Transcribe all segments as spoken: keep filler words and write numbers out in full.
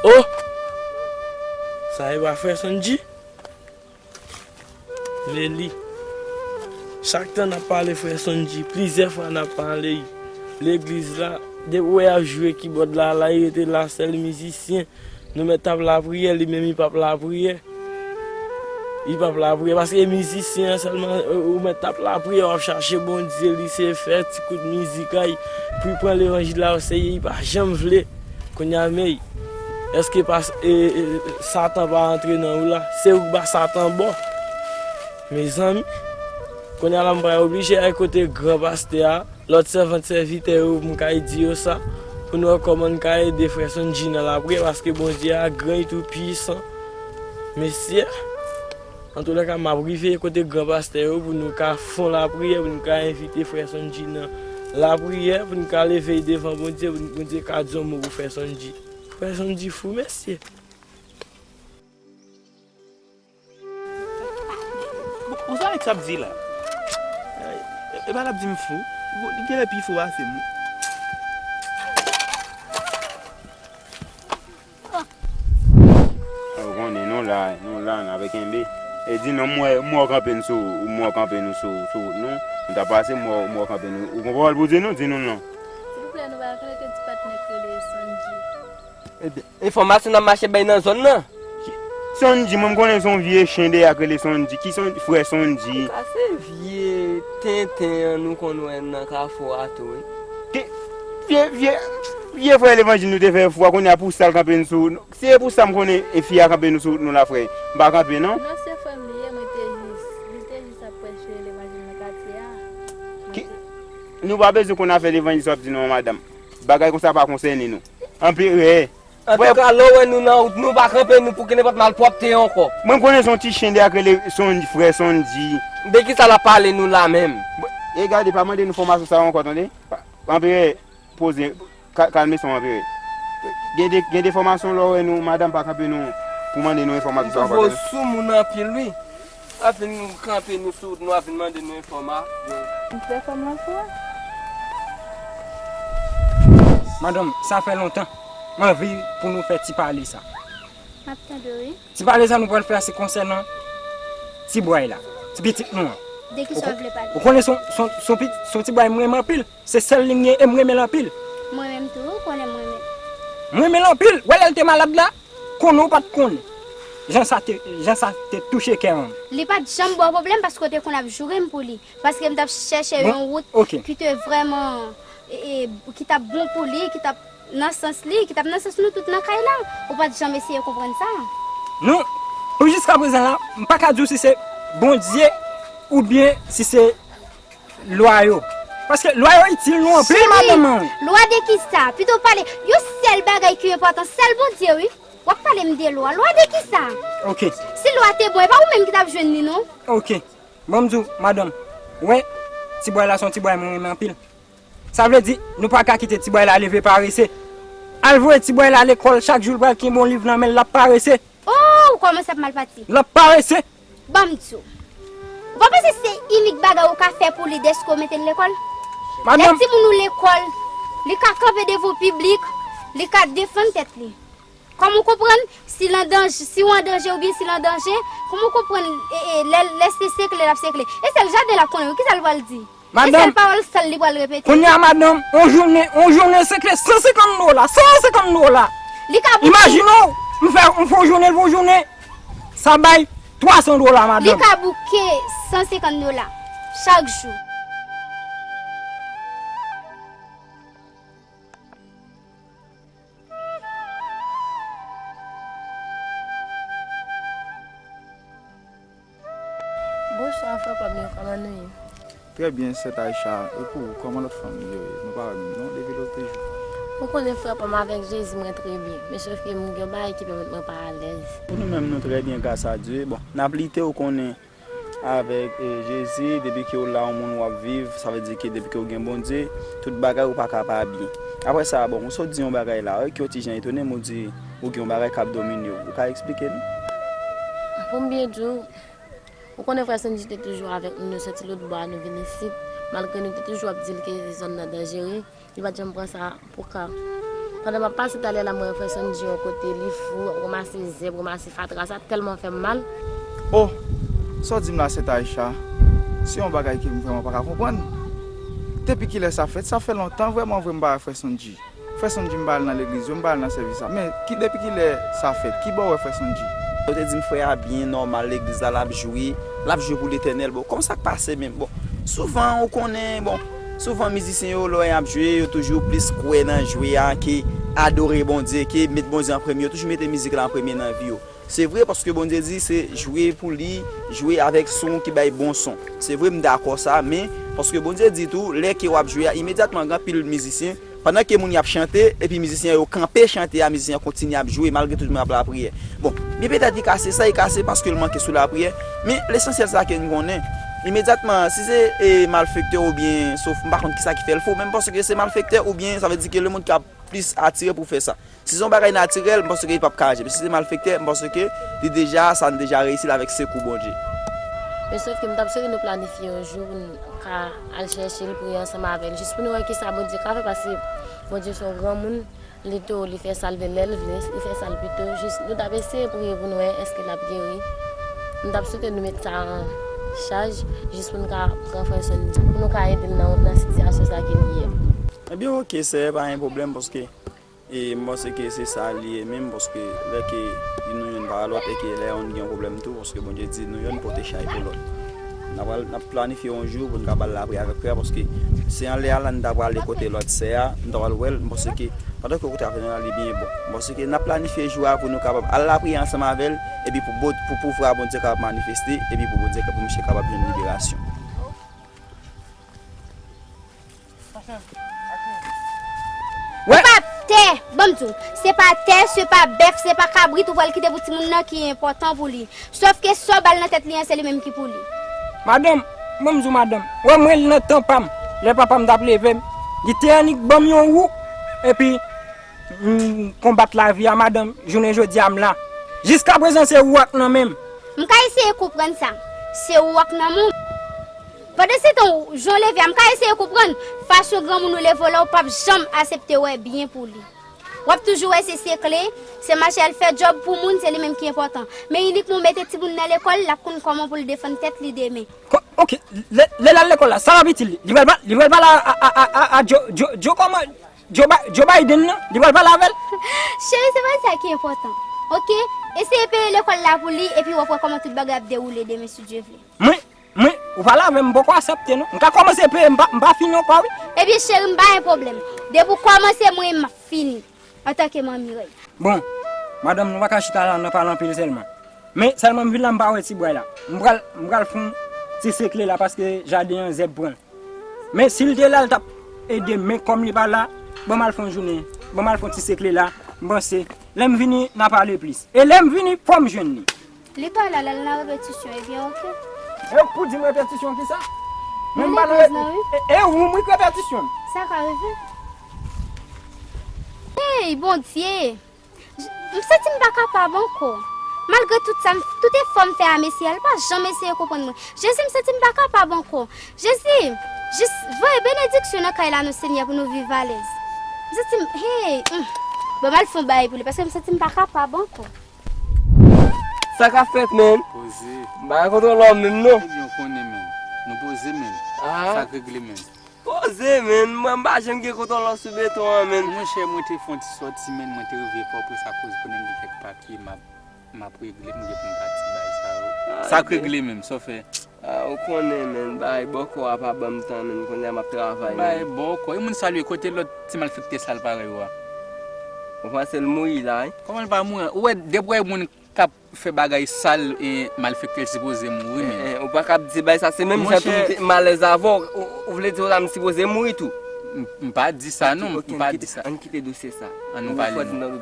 Oh! Sa e pa frè Sondji? Men li. Chak tan n ap pale frè Sondji, plizyè fwa n ap pale legliz la, depi w wè y ap jwe kibòd la, la, li rete la, sèl mizisyen. Nou mèt t ap lapriyè, li menm li p ap lapriyè. Li p ap lapriyè, paske mizisyen an sèlman, ou mèt t ap lapriyè, w ap chache Bondye, li se fè ti kout mizik a, pou l pran levanjil la oseye, li pa janm vle. Kounye a, men, èske pa, e, e, Satan pa antre nan ou la? Se ou k ba Satan bò. Mezanmi, kounye a la, m pral oblije al kote gran pastè a, lòt sèvant sèvitè yo, pou m ka di yo sa, pou n wè kòman n ka ede frè Sondji nan lapriyè, paske Bondye a gran, li tou pwisan. Mesye, antoulèka, m ap rive kote gran pastè yo, pou nou ka fè yon lapriyè, pou nou ka envite frè Sondji nan lapriyè, pou nou ka leve l devan Bondye, pou Bondye ka di yon mo pou frè Sondji. Frè Sondji fou, mesye. Bon, bon, sa nèg sa ap di la? E, e pa l ap di m fou? Bon, li genlè pi fou pase m. Ou konnen, nou la, nou la, n ap kenbe. E di non, m wè, m wè w kanpe n sou, m wè w kanpe nou sou, sou wout nou. Nou t ap pase, m wè, m wè w kanpe nou. Ou gon pawòl pou di nou? Di nou non. Silvouplè, nou pa konnen ke ti patnè k rele Sondji. Ebyen, enfòmasyon n ap mache bay nan zòn nan. Sondji, mwen m konnen se yon vye chen dèyè k rele Sondji. Ki Sondji? Frè Sondji. Sa se vye tenten an nou konn wè nan kafou a tou, wi. Ki vye, vye, vye frè levanjil nou te fè fou a, kounye a pou sa l kanpe n sou. Se pou sa m konnen e fi a kanpe nou sou wout nou la, frè. M pa kanpe, non. Non, se frè m li ye, mwen te jis, li te jis ap preche levanjil nan katye a. Mwen te Nou pa bezwen konn afè levanjil sa w ap di non, madanm. Bagay konsa pa konsène nou. Anperè. Antouka, lè w wè nou nan wout, nou pa kanpe nou pou kenenpòt malpwòpte ankò. Mwen konnen se yon ti chen dèyè k rele Sondji, frè Sondji. De kisa l ap pale nou la menm? E gade, pa mande nou enfòmasyon sa yo ankò, tande. Pa, Anperè, poze, ka-, kalme sa w, Anperè. Gen de, gen de enfòmasyon lè w wè nou, madanm pa kanpe nou pou mande nou enfòmasyon sa yo ankò, tande. Sou moun anpil, wi. Ap vin kanpe nou sou wout nou, ap vin mande nou enfòmasyon. M fè fanm lan fou a. Madanm, sa fè lontan m anvi pou nou fè ti pale sa. M ap tande w, wi. Ti pale sa nou pral fè a se konsènan ti bway la, ti pitit nou an. De kisa w vle pale? Ou konnen se yon, se yon, se yon pit-, se yon ti bway m renmen anpil. Se sèl li m gen e m renmen l anpil. Mwen menm tou, ou konnen m renmen l. M renmen l anpil. Wè lè l te malad la, konnen ou pa t konnen. Jan sa te, jan sa te touche kè m. Li pa t janm ba w pwoblèm paske w te konn ap joure m pou li. Paske m t ap chèche yon wout ki te vrèman, e, e, ki t ap bon pou li, ki t ap nan sans li, ki t ap nan sans nou tout nan kay la. Ou pa t janm eseye konprann sa. Non, pou jiska prezan la, m pa ka di w si se Bondye oubyen si se lwa yo. Paske lwa yo itil nou anpil, madanm mwen. Lwa de kisa? Pito w pale. Yon sèl bagay ki enpòtan, sèl Bondye, wi. W ap pale m de lwa. Lwa de kisa? Ok. Si lwa te bon, e pa ou menm ki t ap jwenn li, non. Ok. Ban m di w, madanm, wè, ti bway la se yon ti bway mwen renmen anpil. Sa vle di, nou pa ka kite ti bway la leve parese. Al voye ti bway la lekòl, chak jou l pral kenbe yon liv nan men l, l ap parese. Oh, ou kòmanse ap mal pati. L ap parese. Ban m di w. Ou pa panse se inik bagay ou ka fè pou li dèske w mete l lekòl? Madanm. Lè timoun ou lekòl, li ka kanpe devan piblik, li ka defann tèt li. Kòman w konprann si l an danje, si w an danje oubyen si l an danje, kòman w konprann, e, e, lè, lè se sekle l ap sekle? E sèl jaden l ap konnen, wi, kisa l pral di? Madanm, e sèl pawòl sal li pral repete. Kounye a, madanm, on jounen, on jounen sekle san senkant dola, san senkant dola. Li ka bout. Imajine w, M fè, m fè yon jounen, l fè yon jounen. Sa bay twa san dola, madanm. Li ka bouke san senkant dola chak jou. Bonswa, frè pa m yo, kòman nou ye? Trè byen, sè Taïcha. E pou ou, kòman lòt fanmi yo ye? Nou pa wè menm non, depi lòt jou. Ou konnen frè pa m, avèk Jezi mwen trè byen. Men sof ke m gen yon bagay ki pèmèt mwen pa alèz. Pou nou menm, nou trè byen, gras a Dye. Bon, n ap lite, ou konnen, avèk eh, Jezi, depi ke w la, yon moun w ap viv, sa vle di ke depi ke w gen Bondye, tout bagay ou pa ka pa byen. Apre sa, bon, ou sot di yon bagay la wi, ki yon ti jan etone m, ou di ou gen yon bagay k ap domine w. Ou ka eksplike nou? Pou m byen di w, ou konnen frè Sandy te toujou avèk nou, nou soti lòtbò a, nou vin isit, malgre nou te toujou ap di l ke zòn nan danjere, li pa t janm pran sa pou ka. Pandan m ap pase talè la, m wè frè Sandy yon kote, li fou, ap ranmase zèb, ranmase fatra, sa tèlman fè m mal. Oh! Sa w di m la, sè Taïcha, se yon bagay ke m vrèman pa ka konprann. Depi kilè sa fèt? Sa fè lontan, vrèman vre, m pa wè frè Sandy. Frè Sandy, m pa al nan legliz yo, m pa al nan sèvis la. Men, ki, depi kilè sa fèt? Ki bò w wè frè Sandy? Yo te di m frè a byen nòmal legliz la, l ap jwe, l ap jwe pou Letènèl. Bon, kòman sa k pase menm? Bon, souvan, ou konnen, bon, souvan mizisyen yo, lè y ap jwe, yo toujou plis kwè nan jwe a ke adore Bondye, ke met Bondye an premye. Yo toujou mete mizik la an premye nan vi yo. Se vre, paske Bondye di se jwe pou li, jwe avèk son ki bay bon son. Se vre, m dakò sa, men paske Bondye di tou, lè ke w ap jwe a, imedyatman, gen anpil mizisyen, pandan ke moun y ap chante, epi mizisyen yo kanpe chante a, mizisyen an kontinye ap jwe, malgre tout moun ap lapriyè. Bon, byen petèt li kase sa, li kase paske l manke sou lapriyè, men lesansyèl sa ke n konnen, imedyatman, si se e, malfektè oubyen sof, m pa konn kisa ki fè l fou, men m panse ke se malfektè oubyen sa vle di ke lemonn ki ap plis atire pou fè sa. Si se yon bagay natirèl, m panse ke li p ap ka aji. Men si se malfektè, m panse ke li deja, sa n deja reyisi l avèk sekou Bondye. Men sof ke m t ap swete nou planifye yon jou pou n ka al chèche l, priye ansanm avè l, jis pou nou wè kisa Bondye ka fè, paske Bondye se yon granmoun, li tou, li fè sa l vle lè l vle, li fè sa l pito, jis nou t ap eseye priye pou nou wè èske l ap geri. M t ap swete nou met sa an chaj, jis pou nou ka pran frè Sandy, pou nou ka ede l nan, nan sitiyasyon sa ke li ye. Ebyen, oke, sè, pa gen pwoblèm, paske E m panse ke se sa li ye menm, paske lè ke youn nou youn pa lòt, e ke lè youn gen yon pwoblèm tou, paske Bondye di nou youn pote chay pou lòt. N a pral, n ap planifye yon jou pou n ka ba l lapriyè avèk frè a, paske se anlè a la n ta prale kote lòt sè a, n ta pral wè l, m panse ke pandan ke w kote avè nou la, li byen bon. M panse ke n ap planifye jou a pou nou kapab al lapriyè ansanm avè l, epi pou, pou pouvwa Bondye kapab manifeste, epi pou Bondye, pou misye kapab jwenn liberasyon. Ou p ap tè, ban m di w, se pa tè, se pa bèf, se pa kabrit ou pral kite pou timoun nan ki enpòtan pou li. Sòf ke sa w ba l nan tèt li an, se li menm ki pou li. Madanm, ban m di w madanm, ou wè mwen nan tan pa m, lè papa m t ap leve m, li te annik ban m yon wou, epi m konbat lavi a madanm, jounen jodi a m la. Jiskaprezan se wou ak nan men m. M ka eseye konprann sa, se wou ak nan men w. Pandansetan, jan w leve a, m ka eseye konprann fason granmoun ou leve w la, ou p ap janm asepte wè byen pou li. W ap toujou wè se sekle, se mache al fè djòb pou moun, se li menm ki enpòtan. Men inikman w mete timoun nan lekòl, l ap konn kòman pou l defann tèt li demen. Ko, oke, lè, lè l al lekòl la, sa l ap itil li? Li pral ba, li pral pale a, a, a, a, a Djo, Djo, Djo kòman, Djo Ba, Djo Biden nan? Li pral pale avè l? Cheri, se pa sa ki enpòtan. Oke? Eseye peye lekòl la pou li, epi w ap wè kòman tout bagay ap dewoule demen si Dye vle. Mwen, Mwen, ou pale avè m, m poko asepte non. M ka kòmanse peye, m pa, m pa fini ankò wi. Ebyen cheri, m pa gen pwoblèm. Depi w kòmanse, mwen, m ap fini. Antanke manmi Rèy. Bon, madanm, nou pa ka chita la nan pale anpil sèlman. Men sèlman m vin la, m pa wè ti bway la. M pral, m pral fè yon ti sekle la paske jaden an zèb pran l. Men si l te la, l t ap ede m. Men kòm li pa la, ban m al fè yon jounen, ban m al fè yon ti sekle la. M panse, lè m vini, n a pale plis. E lè m vini, fò m jwenn li. Li pa la, l al nan repetisyon, ebyen oke. E ou k pou di m repetisyon kisa? Mwen m pa nan repetisyon. E ou m wi k repetisyon. Sa ka rive. Hey, Bondye! M santi m pa kapab ankò. Malgre tout sa, tout efò m fè a, mesye a, li pa janm eseye konprann mwen. Jezi, m santi m pa kapab ankò. Jezi, jis voye benediksyon nan kay la non, Senyè, pou nou viv alèz. M santi m, hey, hum. Bon, m al fè yon bagay pou li, paske m santi m pa kapab ankò. Sa k ap fèt, menn? Poze. M pa ka kontwole w menm, non. Ebyen, w konnen, menn. Nou poze, menn. Ah. Sa k regle, menn? Poze, Ze, men, mwen, m pa janm gen kote w lòs sou beton an, men. Monchè, mwen te fè yon ti sòti, men, mwen te rive Pòtoprens akoz konnen m gen kèk papye m ap, m ap regle, m gen pou m pati bay sa yo. Ah, sa k regle menm, sa w fè? Ah, ou konnen, men, bay bòkò a pa ban m tan, men, kounye a m ap travay, men. Bay bòkò. E moun sa l ye, kote lòt ti malfektè sal parèy ou a? Ou panse l mouri la, wi? Kòman l pa mouri? Ou wè, depi w wè moun k ap fè bagay sal e malfektè l sipoze mouri menm. Ou pa kab di bay sa, se menm jan tou m alèz avè w, ou vle di konsa m sipoze mouri tou. M pa di sa non, m pa di sa. Ann kite dosye sa. Ann nou pale non.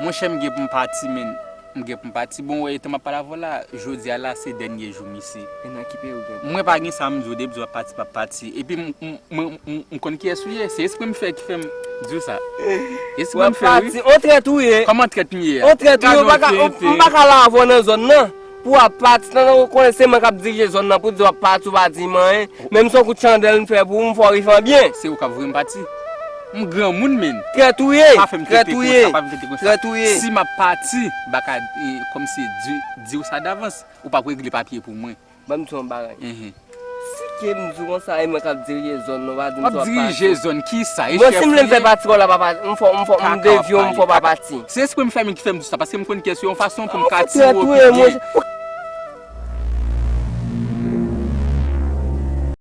Monchè m gen pou m pati men, m gen pou m pati. Bon, wè etan m ap pale avè w la, jodi a la se dènye jou m isi. E nan ki peyi w gen pou w ale? Mwen pa gen sa m di w, depi w di w ap pati, m ap pati. Epi m, m, Mwen, m, m konn kiyès ou ye. Se espre m fè ki fè m di w sa. Espre m fè wi. W ap pati. On trèt ou ye. Kòman trèt m ye a? On trèt ou ye. Gade on trete. M pa ka la avè w nan zòn nan. Pou w ap pati, nan ou konnen se mwen k ap dirije zòn nan, pou di w ap pati, ou pa di m anyen. Menm se yon kout chandèl m fè pou ou, m fè w rive an byen. Se ou k ap voye m pati. M granmoun, men. Trèt ou ye. Pa fè m trete konsa, pa fè m trete konsa. Trèt ou ye. Si m ap pati, m pa ka, e, kòmsi di, di w sa davans. Ou p ap regle papye pou mwen. Ban m di w yon bagay. Si ke m di w konsa, e mwen k ap dirije zòn nan, w pa di m si w ap pati. W ap dirije zòn kisa? E chèf ou ye? Mwen, si m vle m fè pati pa w la, papa, m fò, m fò, m devye w, m fò w pa pati. Se espre m fèmen ki fè m di w sa, paske m konn kiyès ou ye, yon fason pou m ka tire w pi byen.